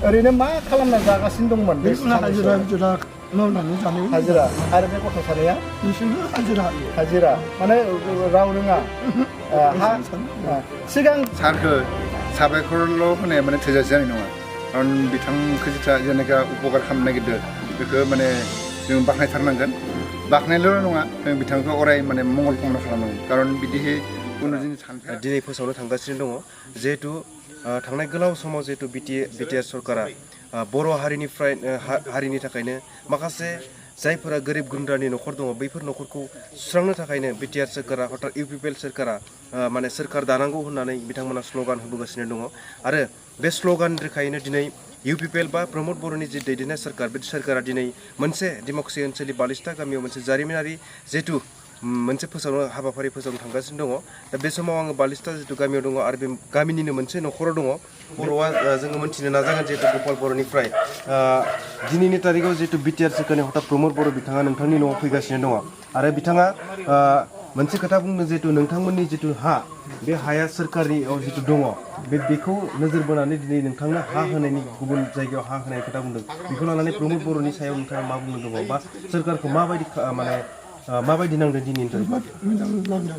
ओरैनो मा खालामना जागासिनो दंमोन बे हाजिरा मावनानै जानाय हाजिरा आरो बे गथ' सानैया बिसोरबो हाजिरा माने राव रोङा सिगां सारखौ साबायखरल' होनाया माने थोजासे जानाय नङा खारन बिथांखौ जिथा जेनेका उपकार खालामनो नागिरदों बेखौ माने जों बाख्नायथारनांगोन बाख्नायल' नङा जों बिथांखौ अराय माने मंगल कामना खालामनांगोन खारन बिदिहै कुनु जिनिस सानफेरा दिनै फोसावनो थांगासिनो दङ जिहेतु थांनाय गोलाव समाव जिहेतु बिटिआर सरकारा बर' हारिनि थाखायनो माखासे जायफोरा गोरिब गुन्द्रानि न'खर दङ बैफोर न'खरखौ सुस्रांनो थाखायनो बिटिआर सरकारा हथात इउपिपिएल सरकारा माने सोरखार दानांगौ होननानै बिथांमोना स्ल'गान होबोगासिनो दङ आरो बे स्ल'गान रोखायैनो दिनै इउपिपिएल बा प्रमद बर'नि जि दैदेननाय सरकार बे सरकारा दिनै मोनसे डेम'क्रेसि ओनसोलनि बालिस्टा गामियाव मोनसे जारिमिनारि जिहेतु मोनसे हाबाफारि फोसावनो थांगासिनो दङ दा बे समाव आङो बालिस्टा जितु गामियाव दङ आरो बे गामिनिनो मोनसे न'खराव दङ बर'आ जोङो मोन्थिनो नाजागोन जिहेतु गपाल बर'निफ्राय दिनैनि तारिखाव जिहेतु बिटिआर सरकारनि हथात प्रमद बर' बिथाङा नोंथांनि न'आव फैगासिनो दङ आरो बिथाङा मोनसे खोथा बुंदों जिहेतु नोंथांमोननि जितु हा बे हाया सोरखारनियाव जितु दङ बेखौ नोजोर बोनानै दिनै नोंथांनो हा होनायनि गुबुन जायगायाव हा होनायनि खोथा बुंदों बेखौ लानानै प्रमद बर'नि सायाव नोंथाङा मा बुंनो दङ बा सोरखारखौ माबायदि माने माबायदि नांदों दिनैनि मोजां नांदों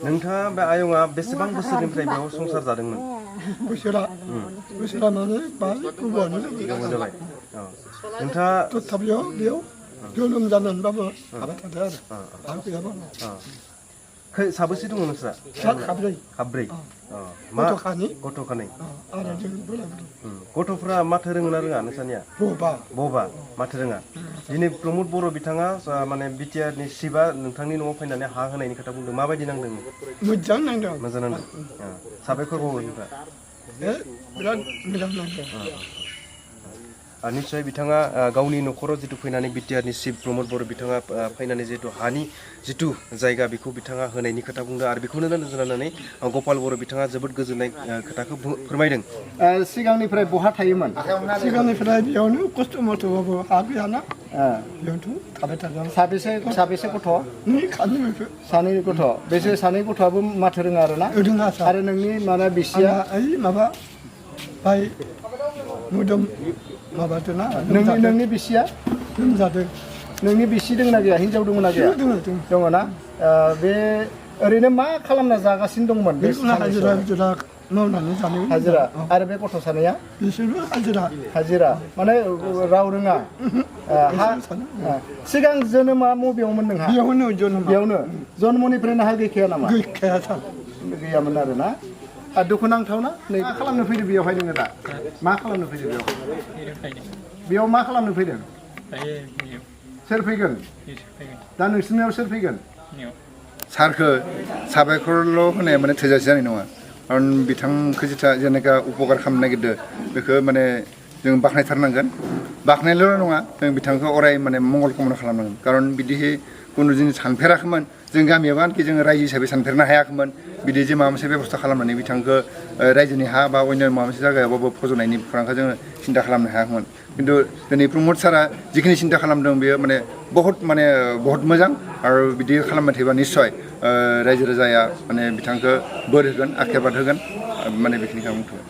नोंथाङा बे आयंआ बेसेबां बोसोरनिफ्राय बेयाव संसार जादोंमोन बोसोरा माने गोबावानो जाबाय नोंथाङा बेयाव जोनोम जानानैबाबो हाबा थादों आरो गैयाबा साबेसे दङ नोंस्रा खाब्रै गथ'खानै आरो जों गथ'फ्रा माथो रोङो ना रोङा नोंसानिया बबा माथो रोङा दिनै प्रमद बर' बिथाङा माने बिटिआरनि सिबा नोंथांनि न'आव फैनानै हा होनायनि खोथा बुंदों माबायदि नांदों मोजां नांदों साबायखर बावो नोंथाङा बिराद मोजां नांदों निश्चय बिथाङा गावनि न'खराव जितु फैनानै बिटिआरनि चिफ प्रमद बर' बिथाङा फैनानै जितु हानि जितु जायगा बेखौ बिथाङा होनायनि खोथा बुंदों आरो बेखौनो नोजोर होनानै गपाल बर' बिथाङा जोबोद गोजोननाय खोथाखौ फोरमायदों सिगांनिफ्राय बहा थायोमोन सिगांनिफ्राय बेयावनो खस्थ' मस्थ'बाबो हा गैयाना बेयावथ' थाबाय थादों साबेसे गथ' सानै गथ' बेसे सानै गथ'आबो माथो रोङा आरोना आरो नोंनि माने बिसिया माबा बाय मोदोम माबादोंना नोंनि बिसिया लोमजादों नोंनि बिसि दंना गैया हिनजाव दङना गैया दङ ना बे ओरैनो मा खालामना जागासिनो दंमोन बे हाजिरा मावनानै जानाय हाजिरा आरो बे गथ' सानैया बिसोरबो हाजिरा माने राव रोङा सिगां जोनोमा बबेयावमोन नोंहा बेयावनो जन्मनिफ्रायनो हा गैखाया नामा गैयामोन आरो ना दुखुनांथाव ना नै मा खालामनो फैदों बेयावहाय नोङो दा मा खालामनो फैदों बेयाव मा खालामनो फैदों सोर फैगोन दा नोंसिनियाव सोर फैगोन सारखौ साबायखरल' होनाया माने थोजासे जानाय नङा खारन बिथांखौ जिथा जेनेका उपकार खालामनो नागिरदों बेखौ माने जों बाख्नायथारनांगोन बाख्नायल' नङा जों बिथांखौ अराय माने मंगल कामना खालामनांगोन खारन बिदिहै कुनु जिनिस सानफेराखैमोन जों गामियाव आनखि जोङो रायजो हिसाबै सानफेरनो हायाखैमोन बिदि जे माबा मोनसे बेबस्था खालामनानै बिथांखौ रायजोनि हा बा अन्य माबा मोनसे जायगायावबाबो फज'नायनि खौरांखौ जोङो सिन्था खालामनो हायाखैमोन खिन्थु दिनै प्रमद सारा जिखिनि सिन्था खालामदों बेयो माने बहुत मोजां आरो बिदि खालामबाय थायोबा निस्सय रायजो राजाया माने बिथांखौ बोर होगोन आशीर्बाद होगोन माने बेखिनिखौ आं बुंथ'बाय